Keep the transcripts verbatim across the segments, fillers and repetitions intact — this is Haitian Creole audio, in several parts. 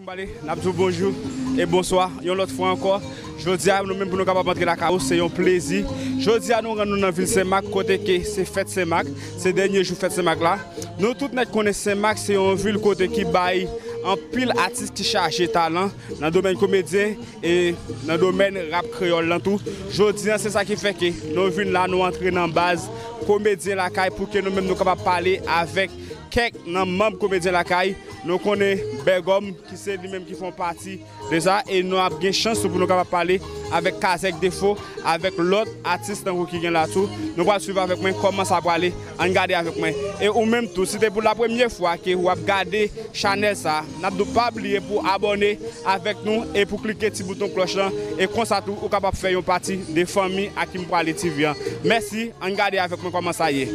Bale, n ap di w bonjou e bonswa yon lòt fwa ankò. Jodi a, nou menm pou nou kapab antre lakay ou, se yon plezi. Jodi a, nou rann nou nan vil Senmak, kote ke se fèt Senmak, se dènye jou fèt Senmak la. Nou tout nèt konnen Senmak se yon vil kote ki bay anpil atis ki chaje talan nan domèn komedyen e nan domèn rap kreyòl lan tou. Jodi a, se sa ki fè ke nou vin la, nou antre nan baz Komedyen Lakay pou ke nou menm nou kapab pale avèk kèk nan manm Komedyen Lakay. Nou konnen Bègòm ki se li menm ki fè yon pati de sa, e nou ap gen chans tou pou nou kapab pale avèk Kazèk Defo, avèk lòt atis tankou ki gen la tou. Nou pral swiv avèk mwen kòman sa prale. Ann gade avèk mwen. E ou menm tou, si te pou la premye fwa ke w ap gade chanèl sa, n ap di w pa bliye pou abòne avèk nou e pou klike ti bouton klòch lan. E konsa tou, ou kapab fè yon pati de fanmi Akim Prale T V an. Mèsi, ann gade avèk mwen kòman sa ye.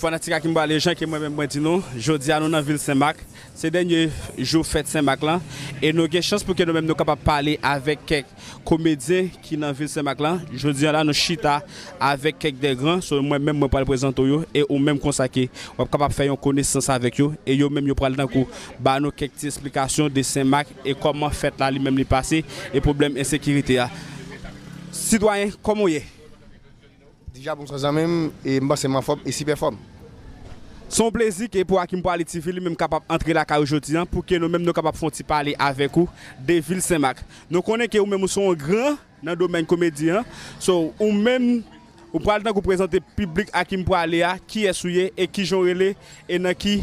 Fanatik Akim Prale, jan ke mwen menm mwen di nou, jodi a nou nan vil Senmak. Se dènye jou fèt Senmak lan, e nou gen chans pou ke nou menm nou kapab pale avèk kèk komedyen ki nan vil Senmak lan. Jodi a la, nou chita avèk kèk dè gran, so mwen menm mwen pral prezante w yo, e ou menm konsa ke w ap kapab fè yon konesans avèk yo, e yo menm yo pral tankou ba nou kèk ti esplikasyon de Senmak e kòman fèt la li menm li pase, e pwoblèm ensekirite a. Sitwayen, kòman w ye? Deja bonswa zanmi m, e m panse m anfòm e sipè fòm. Se yon plezi ke pou Akim Prale T V li menm kapab antre lakay ou jodi a, pou ke nou menm nou kapab fè yon ti pale avèk ou de vil Senmak. Nou konnen ke ou menm ou se yon gran nan domèn komedi an. So, ou menm, ou pral tankou prezante piblik Akim Prale a, kiyès ou ye e kijan w rele e nan ki,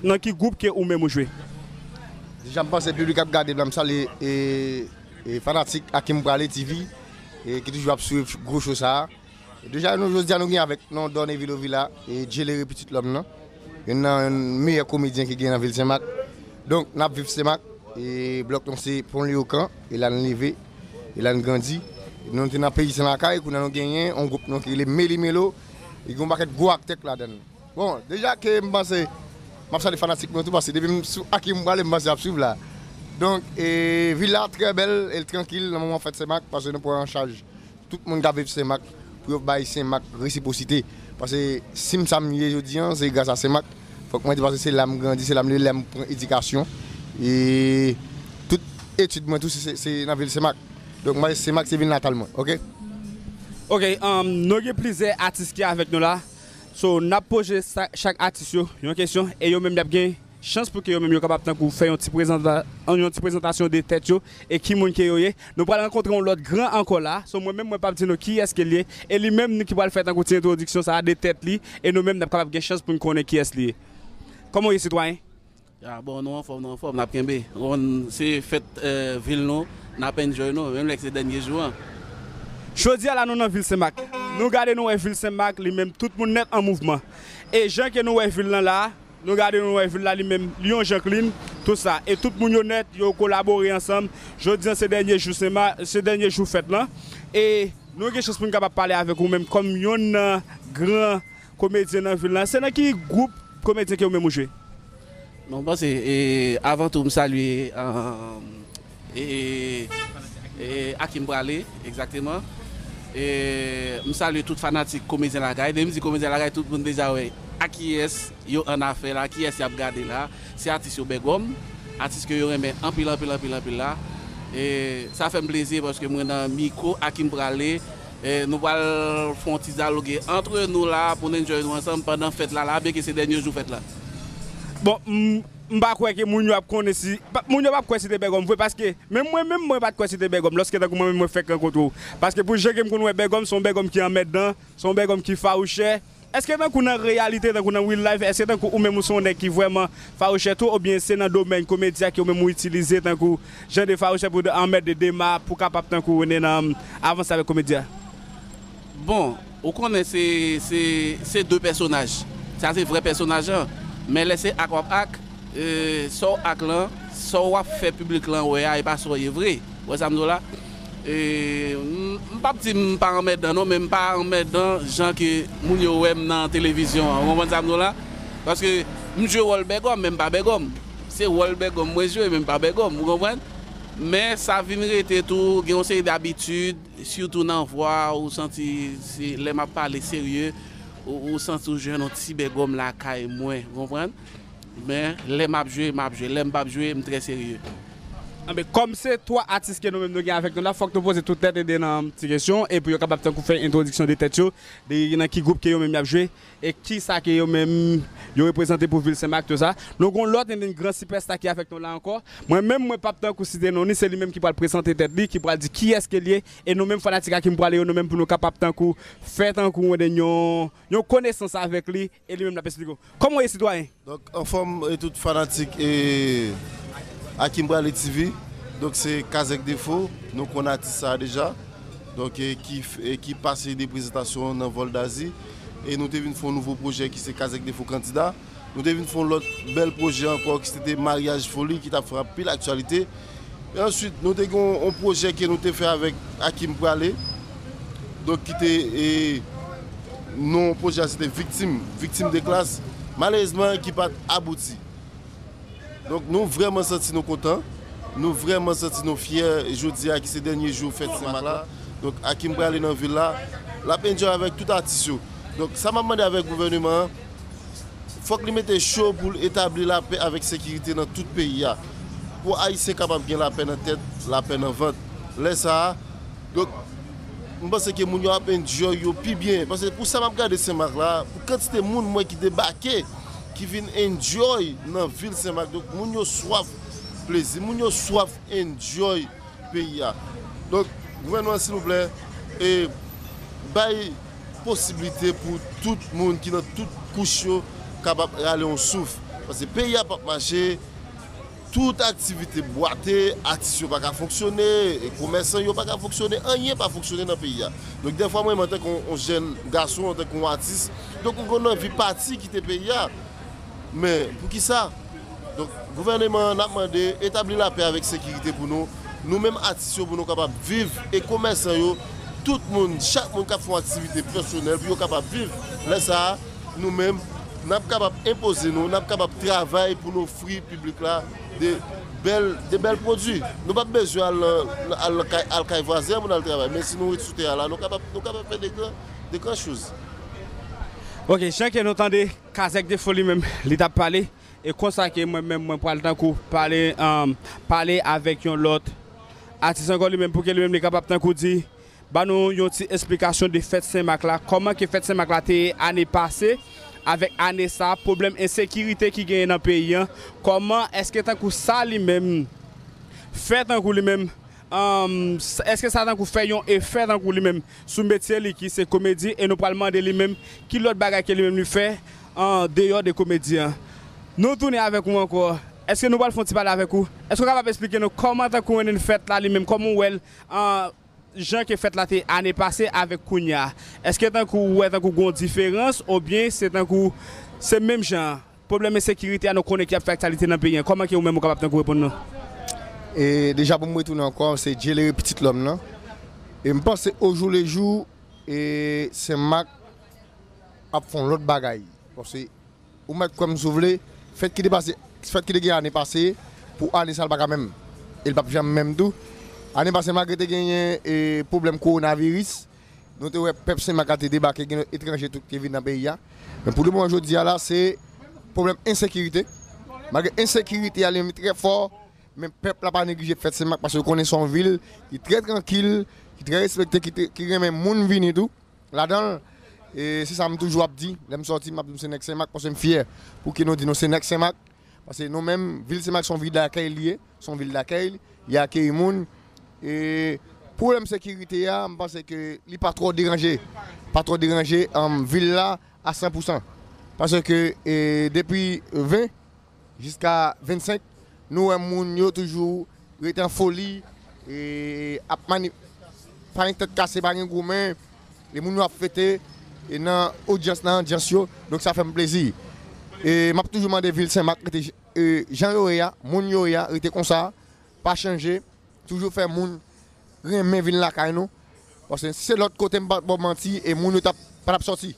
nan ki gwoup ke ou menm ou jwe. Deja m panse piblik ap gade m la, m salye e, e fanatik Akim Prale T V e ki toujou ap swiv gwo show sa a. Deja, nou, jodi a, nou gen avèk nou Don Evil Ovila, e Djelere Pitit Lòm nan. Youn nan meyè komedyen ki gen nan vil Senmak. Donk, n ap viv Senmak, e blòk nou se Pon Leyokan, e la n leve, e la n grandi. Nou te nan peyi San Lakay, kounye a nou genyen yon gwoup nou ki rele Meli Melo, e gen yon pakèt gwo aktè k ladan l. Bon, deja ke m panse, m ap salye fanatik mwen tou, paske depi m sou Akim Prale, m panse y ap swiv la. Donk, e vil la trè bèl, e l trankil nan moman fèt Senmak, paske nou pran an chaj tout moun k ap viv Senmak pou yo bay Senmak resipwosite. Paske si m sa m ye jodi a, se gras a Senmak. Fòk mwen di, paske se la m grandi, se la m leve, la m pran edikasyon. E tout etid mwen tou, se, se, se nan vil Senmak. Donk, mwen, Senmak se vil natal mwen, oke? Oke, um, nou gen plizyè atis ki avèk nou la. So, n ap poze sa, chak atis yo yon kesyon, e yo menm y ap gen chans pou ke yo menm yo kapab tankou fè yon ti prezanta-, yon ti prezantasyon de tèt yo e ki moun ke yo ye. Nou pral rankontre yon lòt gran ankò la. So, mwen menm, mwen p ap di nou kiyès ke l ye. E li menm ki pral fè tankou ti entwodiksyon sa a de tèt li. E nou menm, n ap kapab gen chans pou n konnen kiyès li ye. Kòman w ye, sitwayen? Ya, bon, nou anfòm, nou anfòm, n ap kenbe. Bon, se fèt, eh, vil nou, n ap enjoy nou, menm lè k se dènye jou an. Jodi a la, nou nan vil Senmak. Nou gade, nou wè vil Senmak, li menm, tout moun nèt an mouvman. E jan ke nou wè vil lan la, nou gade, nou wè vil la li menm, li yon jan clean, tout sa. E tout moun yo nèt, yo kolabore ansanm. Jodi a se dènye jou Senmak, se dènye jou fèt lan. E nou gen chans pou n kapab pale avèk ou menm kòm yonn nan gran komedyen nan vil lan. Se nan ki gwoup komedyen ke ou menm ou jwe? Bon, m panse, e, avan tou, m salye, um, e, e, Akim Prale, egzakteman. E, m salye tout fanatik Komedyen Lakay. Depi m di Komedyen Lakay, tout moun deja wè a kiyès yo annafè la, kiyès y ap gade la. Se atis yo Bègòm, atis ke yo renmen anpil, anpil, anpil, anpil la. E sa fè m plezi paske mwen nan mikwo Akim Prale. E nou pral fè yon ti dyaloge antre nou la pou n enjoy nou ansanm pandan fèt la, la, byenke se dènye jou fèt la. Bon, m, m pa kwè ke moun yo ap konnen si, pa, moun yo p ap kwè si te Bègòm vre, paske menm mwen menm, mwen pa t kwè si te Bègòm, lòske tankou mwen menm mwen fèk rankontre w. Paske pou jan ke m konn wè Bègòm, se yon Bègòm ki anmèdan, se yon Bègòm ki fawouchè. Èske tankou nan reyalite, tankou nan real life, èske tankou ou menm ou se yon nèg ki vrèman fawouchè tou, oubyen se nan domèn komedi a ke ou menm ou itilize tankou jan de fawouchè pou anmède Dema, pou kapab tankou rene nan avanse avèk komedi a? Bon, ou konnen se, se, se de pèsonaj. Sa se vrè pèsonaj lan. Men lè se ak w ap ak, e, sa w ak lan, sa w ap fè piblik lan wè a, e pa sa w ye vre. Ou wè sa m di w la? E, m, m p ap di m pa anmèdan non, men m pa anmèdan jan ke moun yo wè m nan televizyon an. Ou konprann sa m di w la? Paske m jwe wòl Bègòm, men m pa Bègòm. Se wòl Bègòm mwen jwe, men m pa Bègòm. Ou konprann? Men sa vin rete tou, gen yon seri dabitid, sitou nan vwa, ou santi se lè m ap pale serye, ou, ou santi ou jwenn yon ti bègòm lakay mwen, ou konprann? Men lè m ap jwe, m ap jwe. Lè m p ap jwe, m trè serye. Anben, kòm se twa atis ke nou menm nou gen avèk nou la, fòk nou poze tout tèt e de nan ti kesyon, epi yo kapab tankou fè entwodiksyon de tèt yo, de nan ki gwoup ke yo menm y ap jwe, e kisa ke yo menm yo reprezante pou vil Senmak, tout sa. Nou gon lòt, yon gran sipèsta ki avèk nou la ankò. Mwen menm, mwen p ap tankou site non ni, se li menm ki pral prezante tèt li, ki pral di kiyès ke l ye, e nou menm fanatik Akim Prale yo, nou menm pou nou kapab tankou fè tankou yon, yon, yon konesans avèk li, e li menm l ap esplike w. Kòman w ye, sitwayen? Donk, anfòm, e tout fanatik e Akim Prale T V. Donk, se Kazèk Defo, nou konn atis sa a deja. Donk, e ki, e ki pase de prezantasyon nan Vòl Dazi. E nou te vin fè yon nouvo pwojè ki se Kazèk Defo Kandida. Nou te vin fè yon lòt bèl pwojè ankò ki se te Maryaj Foli ki t ap fè anpil aktyalite. E answit, nou te gen yon pwojè ke nou te fè avèk Akim Prale. Donk, ki te, e, non pwojè a se te Viktim, Viktim de Klas. Malerezman, ki pa t abouti. Donk, nou vrèman santi nou kontan. Nou vrèman santi nou fyè jodi a ki se dènye jou fèt Senmak la. Donk, Akim Prale nan vil la, l ap enjoy avèk tout atis yo. Donk, sa m ap mande avèk gouvèneman an, fòk li mete cho pou l etabli lapè avèk sekirite nan tout peyi a. Pou Ayisyen kapab gen lapè nan tèt, lapè nan vant. Lè sa a, donk, m panse ke moun yo ap enjoy yo pi byen. Paske pou sa m ap gade Senmak la, pou kantite moun m wè ki debake, ki vin enjoy nan vil Senmak. Donk, moun yo swaf plezi, moun yo swaf enjoy peyi a. Donk, gouvènman an, silvouplè, e bay posiblite pou tout moun ki nan tout kouch yo kapab rale yon souf. Paske peyi a p ap mache, tout aktivite bwate, atis yo pa ka fonksyone, e komèsan yo pa ka fonksyone, anyen pa fonksyone nan peyi a. Donk, dèfwa mwen menm antanke yon, yon jèn gason, antanke yon atis, donk ou konn anvi pati kite peyi a. Men, poukisa? Donk, gouvèneman an, n ap mande etabli lapè avèk sekirite pou nou. Nou menm atis yo, pou nou kapab viv, e komèsan yo, tout moun, chak moun k ap fè yon aktivite pèsonèl, pou yo kapab viv. Lè sa a, nou menm, n ap kapab enpoze nou, n ap kapab travay pou n ofri piblik la de bèl, de bèl pwodui. Nou p ap bezwen al nan, al nan kay, al kay vwazen an pou n al travay. Men si nou ret sou tè a la, nou kapab, nou kapab fè de gran, de gran choz. Ok, jan ke nou tande Kazèk Defo li menm, li t ap pale, e konsa ke mwen menm, mwen pral tankou pale, um, pale avèk yon lòt atis ankò li menm, pou ke li menm li kapab tankou di, ba nou yon ti esplikasyon de fèt Senmak la, kòman ke fèt Senmak la te ye ane pase, avèk ane sa, pwoblèm ensekirite ki genyen nan peyi an, kòman èske tankou sa li menm, fè tankou li menm, um, èske sa tankou fè yon efè tankou li menm sou metye li ki se komedi, e nou pral mande li menm ki lòt bagay ke li menm li fè an deyò de komedi an. Nou tounen avèk ou ankò. Èske nou pral fè yon ti pale avèk ou? Èske w kapab esplike nou kòman tankou yon fèt la li menm, kòman w wè l, an, jan ke fèt la te ane pase avèk kounye a? Èske tankou ou wè tankou gon diferans oubyen se tankou se menm jan an? Pwoblèm ensekirite a nou konnen ki ap fè aktyalite nan peyi an. Kòman ke ou menm ou kapab tankou reponn nou? E deja pou m retounen ankò, se Djelere Pitit Lòm nan. E m panse ojoulejou, e Senmak ap fè yon lòt bagay. Paske ou mèt kwè m si w vle, fèt ki te pase, fèt ki te gen ane pase, pou ane sa a l pa ka menm. E l p ap janm menm tou. Ane pase, malgre te genyen e pwoblèm kowonaviris, nou te wè pèp Senmak la te debake, gen etranje tou ki te vin nan peyi a. Men pou lemoman jodi a la, se pwoblèm ensekirite. Malgre ensekirite a li menm li trè fò, men pèp la pa neglije fèt Senmak paske yo konnen se yon vil ki trè trankil, ki trè respekte, ki, te- ki renmen moun vini tou. Ladan l, e se sa m toujou ap di, lè m sòti, m ap di m se nèg Senmak paske m fyè pou ke nou di nou se nèg Senmak. Paske nou menm, vil Senmak se yon vil dakèy li ye, se yon vil dakèy, li akeyi moun. E pwoblèm sekirite a, m panse ke li pa twò deranje, pa twò deranje um, vil la a san pou san. Paske e, depi ven jiska vennsenk, nou wè moun yo toujou rete an foli, e ap mani, pa gen tèt kase, pa gen goumen, e moun yo ap fete e nan odyans, nan andyans yo, donk sa fè m plezi. E m ap toujou mande vil Senmak rete e, jan yo ye a, moun yo ye a, rete konsa, pa chanje, toujou fè moun renmen vin lakay nou. Paske si se lòt kote, m p ap ba w manti, e moun yo t ap, pa t ap sòti.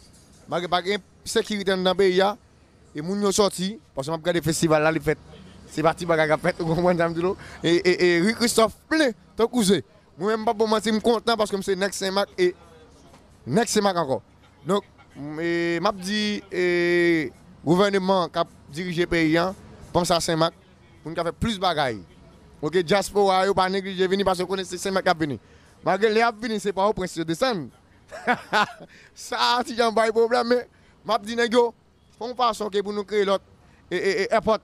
Malgre pa gen sekirite anndan peyi a, e moun yo sòti, paske m ap gade festival la, li fèt Se pa ti bagay k ap fèt, ou konprann sa m di w? E, e, e Rick Christophe plen, tankou ze. Mwen menm, m p ap ba w manti, m kontan paske m se nèg Senmak e nèg Senmak ankò. Donk, m, e, m ap di, e, gouvèneman k ap dirije peyi a, panse a Senmak, pou n ka fè plis bagay. Oke, dyaspora yo pa neglije vini paske yo konnen se Senmak k ap vini. Malgre lè y ap vini, se Pòtoprens yo desann. Sa a ti jan bay pwoblèm, men m ap di nèg yo, fè yon fason ke pou nou kreye lòt, e, e, e, èpòt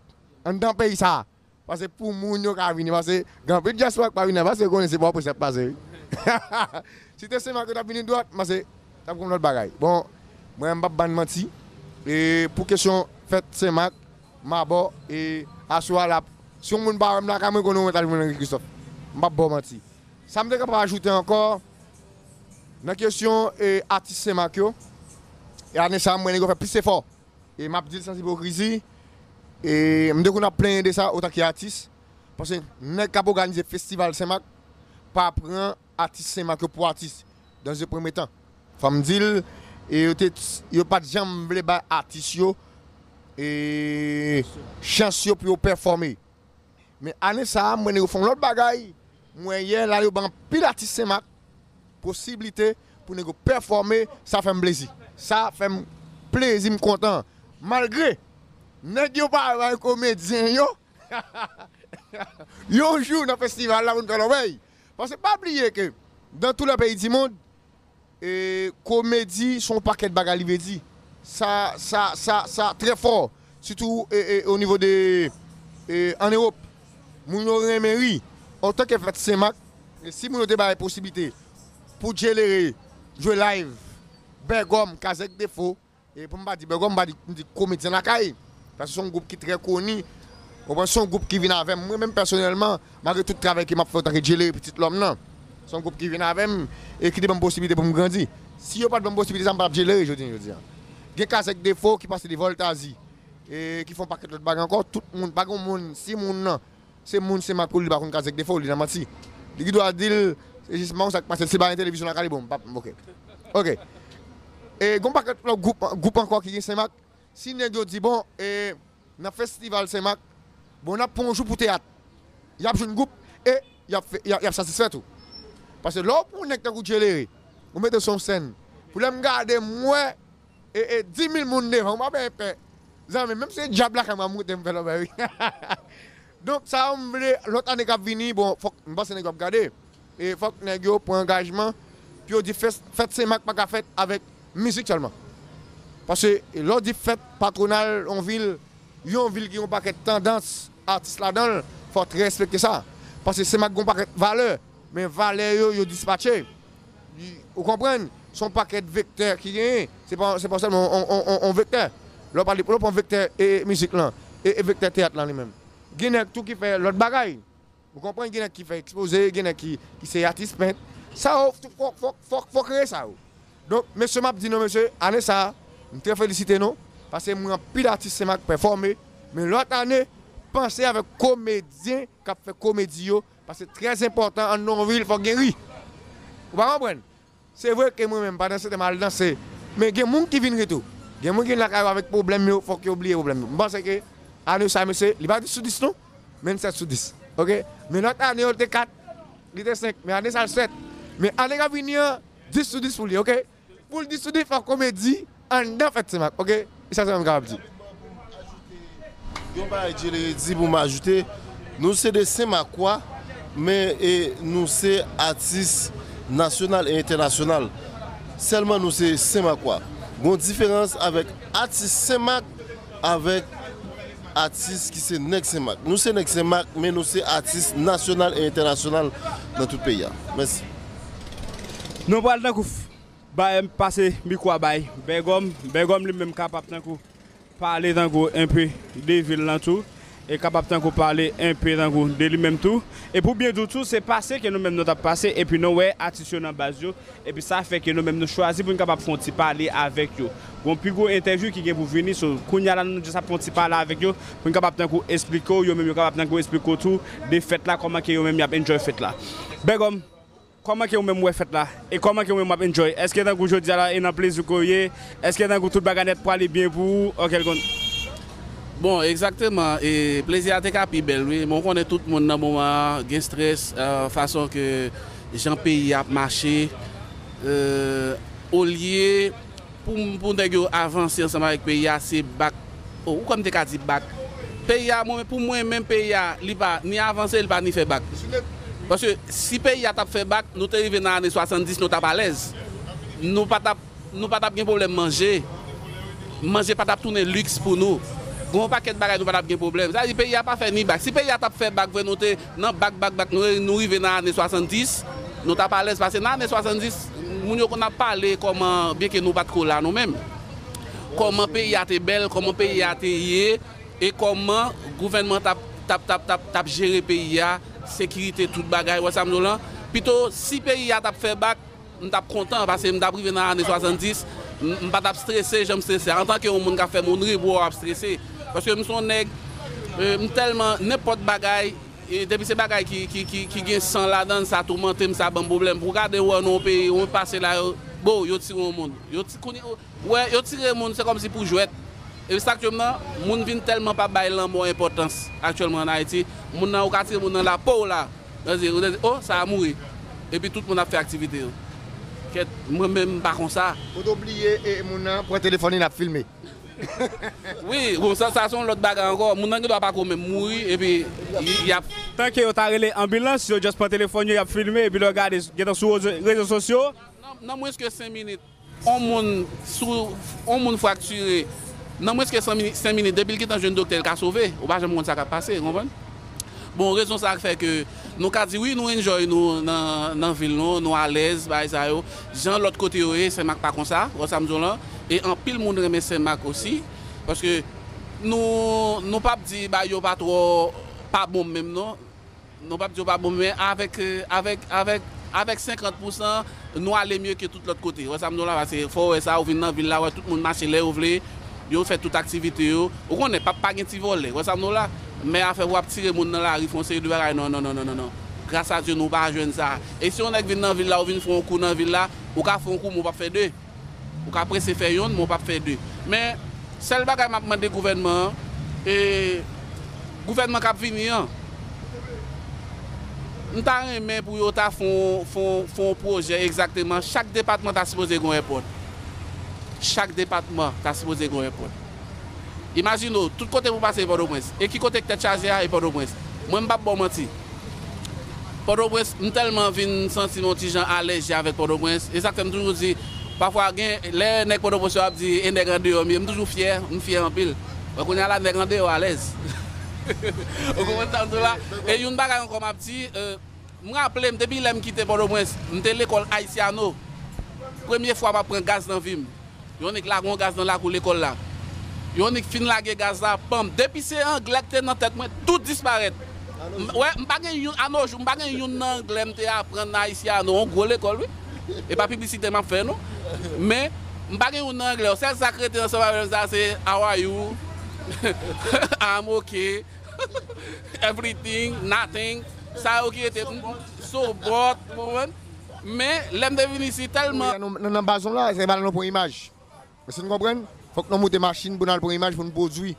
anndan peyi sa a. Paske pou moun yo ka vini, paske gen anpil dyaspora ki pa vini la, paske yo konnen se Pòtoprens y ap pase, wi. Si te Senmak yo t ap vini dwat, paske t ap gen yon lòt bagay. Bon, mwen, m p ap ba n manti. E pou kesyon fèt Senmak, m abò, e aswè a la, si yon moun pa wè m lakay mwen, konnen mwen t al jwenn Henri Christophe. M p ap ba w manti. Sa m te kapab ajoute ankò, nan kesyon, e, atis Senmak yo, e ane sa a, m wè nèg yo fè plis efò. E m ap di l sans ipokrizi, e m te konn ap plenyen de sa otan ke atis, paske nèg k ap òganize festival Senmak pa pran atis Senmak yo pou atis, dans un premier temps. Fò m di l, e yo te, yo pa t janm vle bay atis yo, e, chans yo pou yo pèfòme. Men ane sa a, m wè nèg yo fè yon lòt bagay. M wè yè la, yo ban anpil atis Senmak posiblite pou nèg yo pèfòme, sa fè m plezi. Sa fè m plezi, m kontan. Malgre nèg yo pa bay komedyen yo yon jou nan festival la pou n fè lòbèy. Paske pa bliye ke dans tous les pays du monde, e, komedi se yon pakèt bagay li vle di. Sa, sa, sa, sa trè fò. Sitou, e, e, o nivo de, e, an Ewòp. Moun yo renmen ri. Antanke fèt Senmak, e si moun yo te bay posiblite pou Djelere jwe live, Bègòm, Kazèk Defo, e pou m pa di Bègòm, m pa di, m di Komedyen Lakay. Paske se yon gwoup ki trè koni. Ou konprann, se yon gwoup ki vin avè m. Mwen menm pèsonèlman, malgre tout travay ke m ap fè antanke Djelere, pitit lòm nan, se yon gwoup ki vin avè m e ki te ban m posiblite pou m grandi. Si yo pa t ban m posiblite sa, m pa t ap Djelere jodi, jodi a. Gen Kazèk Defo ki pase de Voltazi, e ki fè yon pakèt lòt bagay ankò. Tout moun, pa gen moun, si moun nan, se moun Senmak pou li, li pa konn Kazèk Defo, li nan manti. Li gen dwa di l, se jis manman sa k pase l, se pa gen televizyon lakay li, bon, m p ap, oke. Oke. E gen yon pakèt lòt gwoup, gwoup ankò ki gen Senmak. Si nèg yo di, bon, e, nan festival Senmak, bon, n ap pran yon jou pou teyat. Y ap jwenn gwoup e y ap fè, y ap, y ap satisfè tou. Paske lè w pran yon nèg tankou Djelere, ou mete l sou yon sèn, pou lè m gade, m wè, e, e, dis mil moun devan, m pa byen pè. Zanmi, menm si se dyab lakay mwen, m rete m fè lòbèy, wi. Donk, sa yo m vle, lòt ane k ap vini, bon, fòk, m panse nèg yo ap gade. E fòk nèg yo pran angajman pou yo di fès, fèt Senmak pa ka fèt avèk mizik sèlman. Paske lè w di fèt patwonal yon vil, yon vil ki gen yon pakèt tandans atis ladan l, fò w trè respekte sa. Paske Senmak gen yon pakèt valè, men valè yo, yo dispatche. Ou konprann? Se yon pakèt vektè ki genyen. Se pa, se pa sèlman yon, yon, yon, yon vektè. Lè w pale, lè w pran vektè e mizik lan, e, e vektè teyat lan li menm. Gen nèg tou ki fè lòt bagay. Ou konprann? Gen nèg ki fè ekspoze, gen nèg ki, ki se atis pent. Sa yo, fòk, fòk, fòk, fòk reye sa yo. Donk, mesye, m ap di nou, mesye, ane sa a, m trè felisite nou, paske m wè anpil atis Senmak pèfòme, men lòt ane, panse avèk komedyen k ap fè komedi yo, paske trè enpòtan, anndan yon vil, fòk gen ri. Ou pa konprann? Se vre ke mwen menm, pandan se tan m al danse, men gen moun ki vin ri tou. Gen moun ki vin lakay yo avèk pwoblèm yo, fòk yo bliye pwoblèm yo. M panse ke ane sa, mesye, li pa dis sou dis non, men sèt sou dis. Oke? Men lòt ane yo, li te kat, li te senk, men ane sa, l sèt. Men ane k ap vini an, dis sou dis pou li, oke? Pou l dis sou dis, fòk komedi anndan fèt Senmak, oke? E sa sèlman m kapab di. Yon bagay Djelere di pou m ajoute, nou se de Senmakwa, men e, nou se atis nasyonal e entènasyonal. Sèlman nou se Senmakwa. Gon diferans avèk atis Senmak avèk atis ki se nèg Senmak. Nou se nèg Senmak, men nou se atis nasyonal e entènasyonal nan tout peyi a. Mèsi. Nou pral nan kouf. Bay, pase mikwo a bay Bègòm. Bègòm li menm kapab tankou pale tankou enpe de vil lan tou. E kapab tankou pale enpe tankou de li menm tou. E pou byen di w tou, se pase ke nou menm nou t ap pase, epi nou wè atis yo nan baz yo, epi sa fè ke nou menm nou chwazi pou n kapab fè yon ti pale avèk yo. Gon pi gwo entèvyou ki gen pou vini, so kounye a la nou just ap fè yon ti pale avèk yo, pou n kapab tankou esplike w, yo menm yo kapab tankou esplike w tou, de fèt la, kòman ke yo menm y ap enjoy fèt la. Bègòm, kòman ke ou menm w wè fèt la? E kòman ke ou menm w ap enjoy? Èske tankou jodi a la e nan plezi ke w ye? Èske tankou tout bagay nèt prale byen pou ou? Ok, l konn. Bon, egzakteman, e plezi a te ka pi bèl, wi. Bon, ou konnen tout moun nan moman an gen strès, e, fason ke jan peyi a ap mache, e, olye pou, pou nèg yo avanse ansanm avèk peyi a, se bak. O, ou kwè m te ka di bak? Peyi a, mwen, pou mwen menm, peyi a, li pa ni avanse, li pa ni fè bak. Paske si peyi a t ap fè bak, nou te rive nan ane swasanndis, nou t ap alèz. Nou pa t ap nou pa t ap gen pwoblèm manje. Manje pa t ap tounen liks pou nou. Gen yon pakèt bagay nou pa t ap gen pwoblèm. Sa vle di peyi a pa fè ni bak. Si peyi a t ap fè bak vre, nou te nan bak, bak, bak, nou, nou rive nan ane swasanndis, nou t ap alèz. Paske nan ane swasanndis, moun yo konn ap pale kòman, byenke nou pa t ko la nou menm, kòman peyi a te bèl, kòman peyi a te ye, e kòman gouvènman t ap, t ap, t ap, t ap, t ap jere peyi a, sekirite, tout bagay, ou wè sa m di w lan. Pito, si peyi a t ap fè bak, m t ap kontan, paske m t ap rive nan ane swasanndis, m, m pa t ap strese jan m strese. Antanke yon moun k ap fè mounnri, bro, w ap strese. Paske m se yon nèg, e, m tèlman, nenpòt bagay, e, depi se bagay ki, ki, ki, ki gen san ladan l, sa toumante m, sa ban m pwoblèm. Pou w gade, ou wè nan yon peyi, ou pase la, yo, bro, yo tire yon moun. Yo ti-, kounye, ou wè, yo tire moun, se kòmsi pou jwèt. E sa k jwenn nan, moun vin tèlman pa bay lanmò enpòtans aktyèlman ann Ayiti. Moun nan, ou ka tire moun nan la, pow la. Nan zye, ou te di, "O, sa a mouri." Epi tout moun ap fè aktivite yo. Kèt, mwen menm m pa konsa. Kote w bliye e moun nan pran telefòn li, l ap filme. Wi, bon, sa, sa se yon lòt bagay ankò. Moun nan gendwa pa ko menm mouri, epi y, y ap Tanke yo ta rele anbilans, yo just pran telefòn yo, y ap filme, epi lè w gade, gentan sou rezo, rezo sosyo. Nan, nan mwens ke senk minit, on moun sou, on moun fraktire, nan mwens ke senk minit, senk minit, depi l gentan jwenn doktè, l ka sove. Ou pa janm konn sa k ap pase, ou konprann? Bon, rezon sa a k fè ke nou ka di wi, nou enjoy nou nan, nan vil nou, nou alèz, bagay sa yo. Jan lòt kote yo ye, Senmak pa konsa, ou wè sa m di w lan. E anpil moun renmen Senmak osi, paske nou, nou p ap di bagay yo pa twò, pa bon menm non. Nou p ap di yo pa bon, men avèk, e, avèk, avèk, avèk senkant pousan, nou ale mye ke tout lòt kote. Ou wè sa m di w la, paske fò w wè sa, ou vin nan vil la, wè tout moun mache lè yo vle, yo fè tout aktivite yo. Ou konnen, p ap pa gen ti vòlè, ou wè sa m di w la. Men afè pou w ap tire moun nan lari, fè yon seri de bagay, non, non, non, non, non, non. Gras a Dye, nou pa jwenn sa. E si yon nèg vin nan vil la, ou vin fè yon kou nan vil la, ou ka fè yon kou, men ou p ap fè de. Ou ka prese fè yonn, men w p ap fè de. Men, sèl bagay m ap mande gouvènman an, e, gouvènman k ap vini an, m ta renmen pou yo ta fè yon, fè yon, fè yon pwojè egzakteman. Chak depatman ta sipoze gen yon èpòt. Chak depatman ta sipoze gen yon èpòt. Imajine w, tout kote pou pase e Pòtoprens. E ki kote k tèt chaje a e Pòtoprens. Mwen, m p ap ba w manti. Pòtoprens, m tèlman vin santi m yon ti jan alèji avèk Pòtoprens. E sa k fè m toujou di, pafwa gen lè nèg Pòtoprens yo ap di e nèg andeyò m ye, m toujou fyè, m fyè anpil. Bon, kounye a la, nèg andeyò alèz. Ou konprann sa m di w la? E yon bagay ankò m ap di, e, m raple m, depi lè m kite Pòtoprens, m te lekòl Haitiano. Premye fwa m ap pran gaz nan vi m. Yon nèg lage yon gaz nan lakou lekòl la. Yon nèg fin lage gaz la, panm. Depi se anglè k te nan tèt mwen, tout disparèt. M, wè, m pa gen youn, anojou, m pa gen youn nan anglè m te aprann nan Haitiano, yon gwo lekòl, wi. E pa piblisite m ap fè, non. Men, m pa gen youn nan anglè. Sèl sa k rete ansanm avè m sa, se "How are you?" "I'm okay." "Everything, nothing." Sa yo ki rete, "So what?" Ou konprann? Men, lè m te vin isi, tèlman Nan, nan, nan baz nou la, se pa la nou pran imaj. Èske n konprann? Fòk nou moute machin pou n al pran imaj pou n pwodui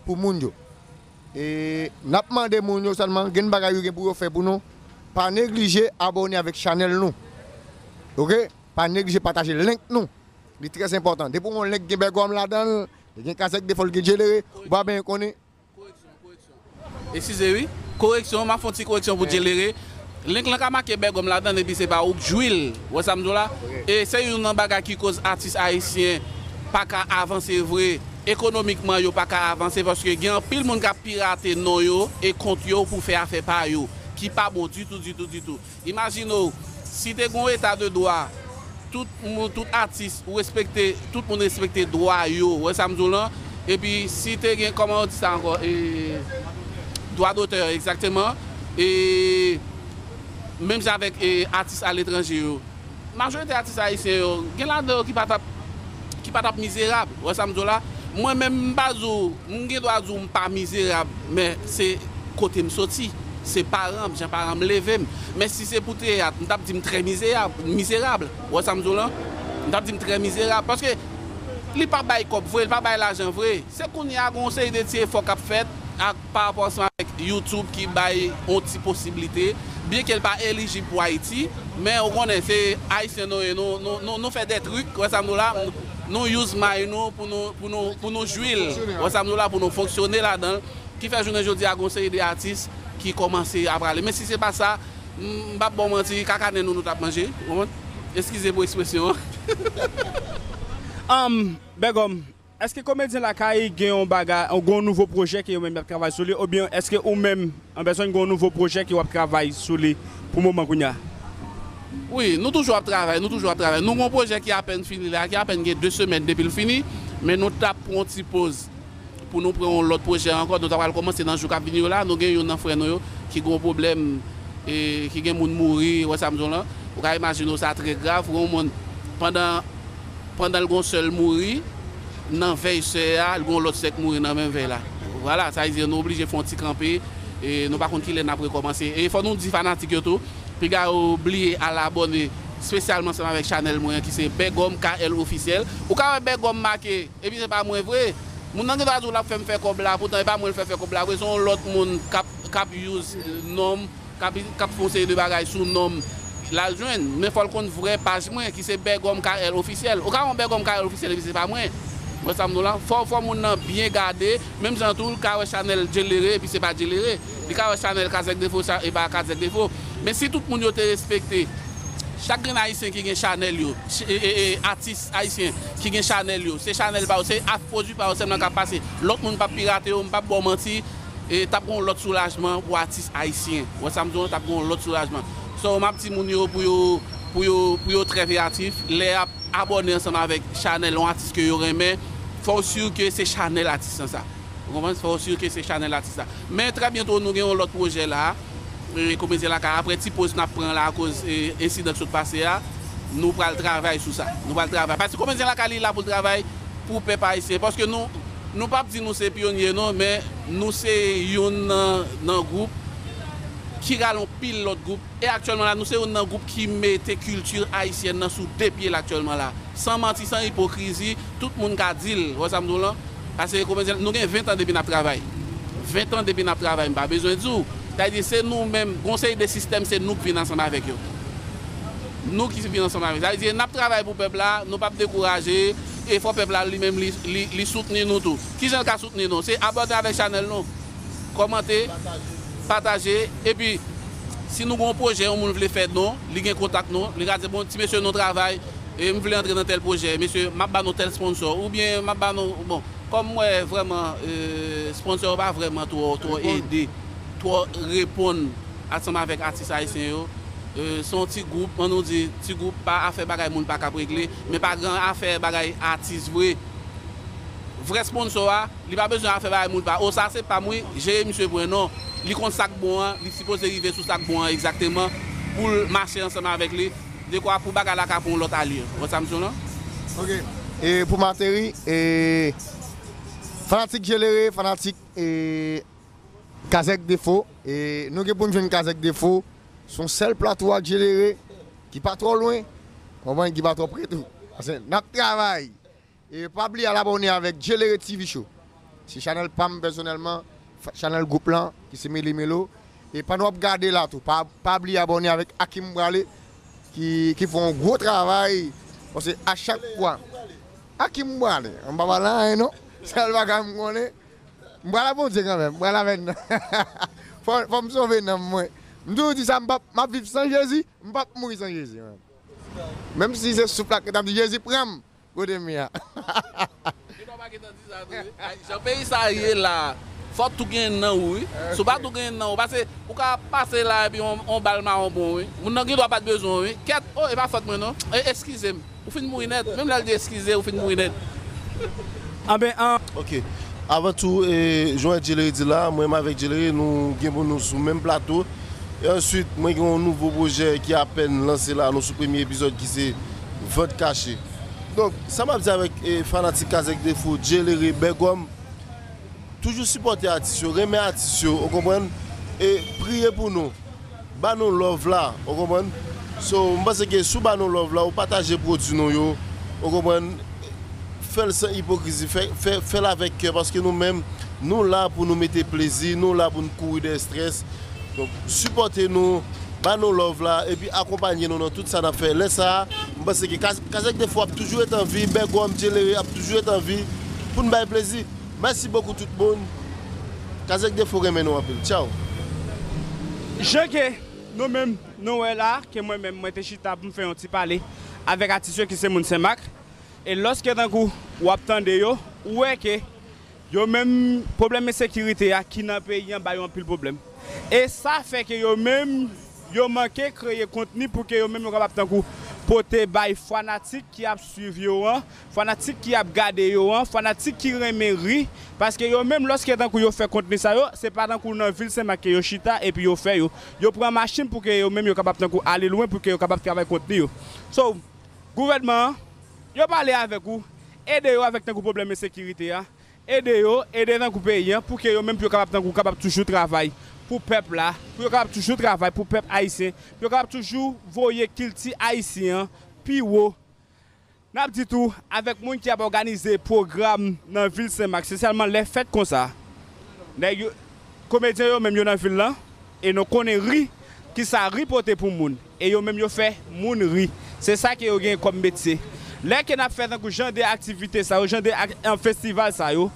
pou moun yo. E n ap mande moun yo sèlman, gen bagay yo gen pou yo fè pou nou. Pa neglije abòne avèk chanèl nou. Oke? Pa neglije pataje link nou. Li trè enpòtan. Depi w gen yon link gen Bègòm ladan l, li gen Kazèk, defò l gen Djelere, ou pa byen konnen. Eskize wi. Koreksyon, m ap fè yon ti koreksyon pou Djelere. Link lan ka make Bègòm ladan l epi se pa ou k jwi l. Ou wè sa m di w la? E se youn nan bagay ki koz atis ayisyen pa ka avanse vre. Ekonomikman, yo pa ka avanse paske gen anpil moun k ap pirate non yo e kont yo pou fè afè pa yo, ki pa bon ditou, ditou, ditou. Imajine w, si te gen yon eta de dwa, tout moun, tout atis, ou respekte, tout moun respekte dwa yo, ou wè sa m di w lan? Epi si te gen, kòman yo di sa ankò, e, dwa dotè, egzakteman, e, menm jan avèk, e, atis aletranje yo. Majorite atis ayisyen yo, gen ladan yo ki pa t ap ki pa t ap mizerab. Ou wè sa m di w la? Mwen menm, m pa di w, m gen dwa di w m pa mizerab, men se kote m soti. Se paran m, jan paran m leve m. Men si se pou teyat, m t ap di m trè mizeyab, mizerab. Ou wè sa m di w lan? M t ap di m trè mizerab. Paske Li pa bay kòb vre, li pa bay lajan vre. Se kounye a gen yon seri de ti efò k ap fèt ak pa rapò ansanm avèk YouTube ki bay yon ti posiblite, byenke l pa elijib pou Ayiti, men ou konnen se Ayisyen nou ye, nou, nou, nou, nou fè de trik, wè sa m di w la, nou use may nou pou nou, pou nou, pou nou jwi l, wè sa m di w la, pou nou fonksyone ladan l, ki fè jounen jodi a gen yon seri de atis ki kòmanse ap rale. Men si se pa sa, m, m p ap ba w manti, kaka nen nou, nou t ap manje, ou konprann? Eskize pou ekspresyon an. Anm, Bègòm, èske komedyen Lakay gen yon bagay, gen yon nouvo pwojè ke yo menm y ap travay sou li, oubyen èske ou menm, an pèsòn, gen yon nouvo pwojè ke w ap travay sou li pou moman kounye a? Wi, nou toujou ap travay, nou toujou ap travay. Nou gen yon pwojè ki apèn fini la, ki apèn gen de semèn depi l fini, men nou t ap pran yon ti poz pou nou pran yon lòt pwojè ankò. Nou ta pral kòmanse nan jou k ap vini yo la. Nou gen youn nan frè nou yo ki gen yon pwoblèm, e, ki gen moun mouri, wè sa m di w lan. Ou ka imajine w, sa trè grav. Ou gen yon moun, pandan, pandan l gen yon sèl mouri, nan vèy sè a, l gen yon lòt sè k mouri nan menm vèy la. Vwala, sa vle di nou oblije fè yon ti kanpe, e nou pa konn kilè n ap rekòmanse. E fò nou di fanatik yo tou, piga yo bliye al abòne espesyalman ansanm avèk chanèl mwen an ki se Bègòm K L Ofisyèl. Ou ka wè Bègòm make, epi se pa mwen vre. Moun nan gen dwa di w l ap fè m fè kòb la, poutan e pa mwen l fè fè kòb la vre, se yon lòt moun k ap, k ap use, euh, non m, k ap, k ap fè yon seri de bagay sou non m, l al jwenn. Men fò l konn vrè paj mwen, ki se Bègòm K L Ofisyèl. Ou ka wè yon Bègòm K L Ofisyèl, epi se pa mwen. Wè sa m di w la? Fò, fò moun nan byen gade, menm jan tou, l ka wè chanèl Djelere, epi se pa Djelere. Li ka wè chanèl Kazèk Defo, sa, e pa Kazèk Defo. Men si tout moun yo te respekte chak grenn Ayisyen ki gen chanèl yo, ch-, e, e, e, atis ayisyen ki gen chanèl yo, se chanèl pa yo, se ap pwodui pa yo sèlman k ap pase. Lòt moun p ap pirate yo, m p ap ba w manti, e t ap gen yon lòt soulajman pou atis ayisyen. Wè sa m di w, t ap gen yon lòt soulajman. So, m ap di moun yo pou yo, pou yo, pou yo trè veyatif, lè y ap abòne ansanm avèk chanèl yon atis ke yo renmen, fò w si ke se chanèl atis lan sa. Ou konprann? Fò w si ke se chanèl atis la. Men trè byento, nou gen yon lòt pwojè la. E, Komedyen Lakay, apre ti poz n ap pran la akoz, e, ensidan k sot pase a, nou pral travay sou sa. Nou pral travay. Paske Komedyen Lakay, li la pou l travay pou pèp ayisyen. Paske nou, nou p ap di nou se pyonye, non, men nou se youn nan, nan gwoup ki rale yon pil lòt gwoup. E aktyèlman la, nou se youn nan gwoup ki mete kilti ayisyèn nan sou de pye l aktyèlman la. San manti, san ipokrizi, tout moun ka di l. Wè sa m di w lan? Paske komedyen, nou gen ven tan depi n ap travay. Ven tan depi n ap travay, m pa bezwen di w. Sa vle di, se nou menm, gon seri de sistèm, se nou k vin ansanm avèk yo. Nou ki vin ansanm avèk. Sa vle di, n ap travay pou pèp la, nou p ap dekouraje, e fò pèp la li menm li, li, li soutni nou tou. Kijan l ka soutni nou? Se abòne avèk chanèl nou. Kòmante, pataje, epi si nou gen yon pwojè, yon moun vle fè don, li gen kontak nou, li ka di, "Bon, ti mesye, nou travay, e m vle antre nan tèl pwojè, mesye, m ap ba nou tèl sponsò, oubyen m ap ba nou," bon, kòm m wè vrèman, e, sponsò yo pa vrèman twò, twò ede, twò reponn ansanm avèk atis ayisyen yo. E, se yon ti gwoup, an nou di, ti gwoup pa afè bagay moun pa kab regle, men pa gen afè bagay atis vre. Vrè sponsò a, li pa bezwen afè bagay moun pa, "O, sa se pa m wi, jere misye pou mwen," non. Li konn sa k bon an, li sipoze rive sou sa k bon an egzakteman pou l mache ansanm avèk li, dekwa pou bagay la ka pran yon lòt alyè. Ou konn sa m di w lan? Ok. E pou m ateri, e, fanatik Djelere, fanatik, e, Kazèk Defo, e, nou gen pou n jwenn Kazèk Defo sou yon sèl plato ak Djelere, ki pa twò lwen, konprann, ki pa twò pre tou. Paske n ap travay. E pa bliye al abòne avèk Djelere T V Show. Se chanèl pa m pèsonèlman, fa-, chanèl gwoup lan, ki se Mele Melo. E pandan w ap gade la tou, pa, pa bliye abòne avèk Akim Brale, ki, ki fè yon gwo travay. Paske a chak fwa, Akim Brale, m pa pale anyen non. Sèl bagay m konnen, m pral a Bondye kanmenm, m pral avè n. Fò, fò m sove nanm mwen. M toujou di sa, m p ap, m ap viv san Jezi, m p ap mouri san Jezi, menm. Menm si se souf la k ret ap di, "Jezi, pran m kote m ye a." Gen dwa pa gentan di sa vre. Ay, jan peyi sa ye la, fò tou gen nan ou, wi. Si w pa tou gen nan ou, paske ou ka pase la epi on, on bal mawon pran w, wi. Moun nan gen dwa pa t bezwen w, wi. Kèt, o, e pa fòt mwen, non. E, eskize m. Ou fin mouri nèt. Menm lè l di eskize, ou fin mouri nèt. Anben, an. Ok. Avan tou, e, jan Djelere di la, mwen menm avèk Djelere, nou gen pou nou sou menm plato. E answit, mwen gen yon nouvo pwojè ki apèn lanse la, nou sou premye epizòd ki se Vant Kache. Donk, sa m ap di avèk, e, fanatik Kazèk Defo, Djelere, Bègòm, toujou sipòte atis yo, renmen atis yo, ou konprann? E priye pou nou. Ba nou love la, ou konprann? So, m panse ke si w ba nou love la, ou pataje pwodui nou yo, ou konprann? Fè l san ipokrizi, fè, fè, fè l avèk kè, paske nou menm, nou la pou nou mete plezi, nou la pou n kouri dèyè estrès. Donk, sipòte nou, ba nou love la, epi akonpanye nou nan tout sa n ap fè. Lè sa a, m panse ke Kaz-, Kazèk Defo ap toujou ret an vi, Bègòm, Djelere ap toujou ret an vi pou n bay plezi. Mèsi bokou tout moun. Kazèk Defo renmen nou anpil. Tchaw. Jan ke nou menm, nou wè la, ke mwen menm, mwen te chita pou m fè yon ti pale avèk atis yo ki se moun Senmak. E lòske tankou w ap tande yo, ou wè ke yo menm, pwoblèm ensekirite a ki nan peyi an ba yo anpil pwoblèm. E sa fè ke yo menm, yo manke kreye kontni pou ke yo menm yo kapab tankou pote bay fanatik ki ap swiv yo an, fanatik ki ap gade yo an, fanatik ki renmen ri, paske yo menm lòske tankou yo fè kontni sa yo, se pa tankou nan vil Senmak ke yo chita epi yo fè yo. Yo pran machin pou ke yo menm yo kapab tankou ale lwen pou ke yo kapab travay kontni yo. So, gouvènman an, yo pale avèk ou, ede yo avèk tankou pwoblèm ensekirite a, ede yo, ede tankou peyi an, pou ke yo menm pou yo kapab tankou kapab toujou travay pou pèp la, pou yo kapab toujou travay pou pèp ayisyen, pou yo kapab toujou voye kilti ayisyen an pi wo. N ap di tou, avèk moun ki ap òganize pwogram nan vil Senmak, espesyalman lè fèt konsa, nèg yo, komedyen yo menm yo nan vil lan, e nou konnen ri, kisa ri pote pou moun, e yo menm yo fè moun ri. Se sa ke yo gen kòm metye. Lè ke n ap fè tankou jan de aktivite sa yo, jan de ak-, an festival sa yo,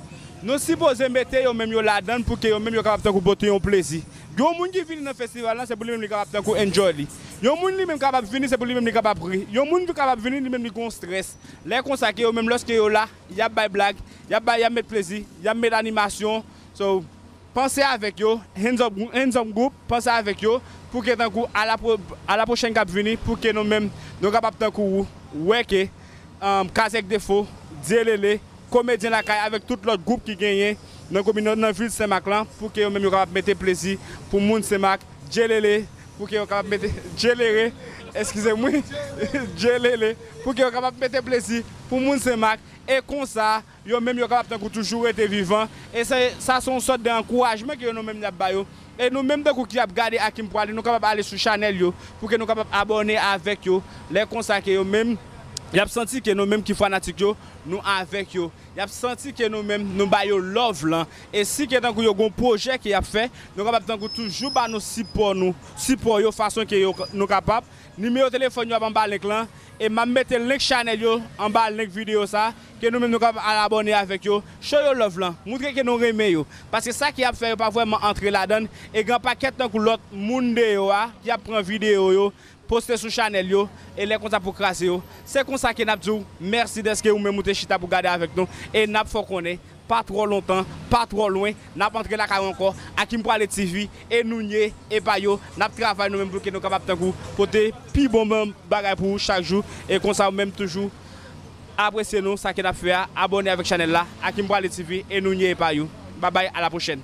nou sipoze mete yo menm yo ladan l pou ke yo menm yo kapab tankou pote yon plezi. Yon moun ki vini nan festival lan, se pou li menm li kapab tankou enjoy li. Yon moun li menm kapab vini, se pou li menm li kapab ri. Yon moun ki kapab vini, li menm li gon strès. Lè konsa ke yo menm, lòske yo la, y ap bay blag, y ap bay, y ap met plezi, y ap met animasyon. So, panse avèk yo, Hands Up, Hands Up Group, panse avèk yo, pou ke tankou a la pro-, a la pwochèn k ap vini, pou ke nou menm, nou kapab tankou wè ke, um, Kazèk Defo, Dyelele, Komedyen Lakay avèk tout lòt gwoup ki genyen nan kominote, nan vil Senmak lan, pou ke yo menm yo kapab mete plezi pou moun Senmak, Dyelele, pou ke yo kapab mete, Dyelere, eskize m wi, Dyelele, pou ke yo kapab mete plezi pou moun Senmak, e konsa, yo menm yo kapab tankou toujou rete vivan, e sa, sa se yon sòt de ankourajman ke yo nou menm y ap ba yo, e nou menm tankou ki ap gade Akim Prale, nou kapab ale sou chanèl yo, pou ke nou kapab abòne avèk yo, lè konsa ke yo menm, y ap santi ke nou menm ki fanatik yo, nou avèk yo. Y ap santi ke nou menm, nou ba yo love lan. E si ke tankou yo gon pwojè ke y ap fè, nou kapab tankou toujou ba nou sipò nou, sipò yo fason ke yo, nou kapab. Nimewo telefòn yo ap anba link lan, e m ap mete link chanèl yo anba link videyo sa, ke nou menm nou kapab al abòne avèk yo. Show yo love lan, moutre ke nou renmen yo. Paske sa ke y ap fè yo pa vrèman antre ladan l, e gen pakèt tankou lòt moun deyò a, ki ap pran videyo yo, poste sou chanèl yo, e lè konsa pou kraze yo. Se konsa ke n ap di w mèsi dèske ou menm ou te chita pou gade avèk nou, e n ap fè w konnen, pa twò lontan, pa twò lwen, n ap antre lakay ou ankò, Akim Prale T V, e nou nye, e pa yo, n ap travay nou menm pou ke nou kapab tankou pote pi bon, bon bagay pou ou chak jou, e konsa ou menm toujou apresye nou, sa ke n ap fè a, abòne avèk chanèl la, Akim Prale T V, e nou nye, e pa yo. Babay, a la pwochèn.